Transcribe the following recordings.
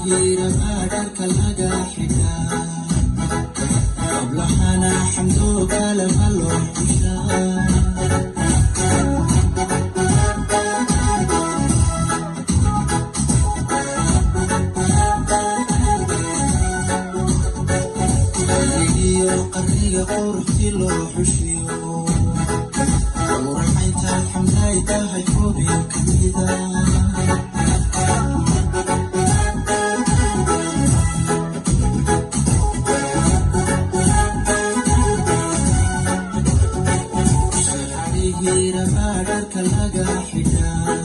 Sharcadihiirabaa dharka laga xidhaa, hablahana Xamdoo kalema loo xushaa. Xilligiyo qarniga quruxti loo xushiyo, quraxayntaad Xamday tahay xubin kamida. Sharcadihiirabaa dharka laga xidhaa,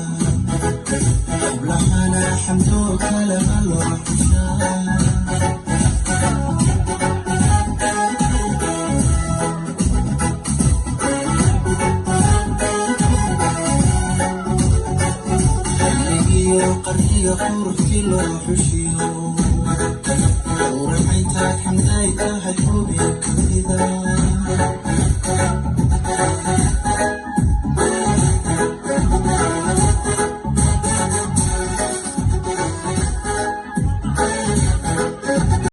hablahana Xamdoo kalema loo xushaa. Xilligiyo qarniga quruxti loo xushiyo, quraxayntaad Xamday tahay xubin kamida.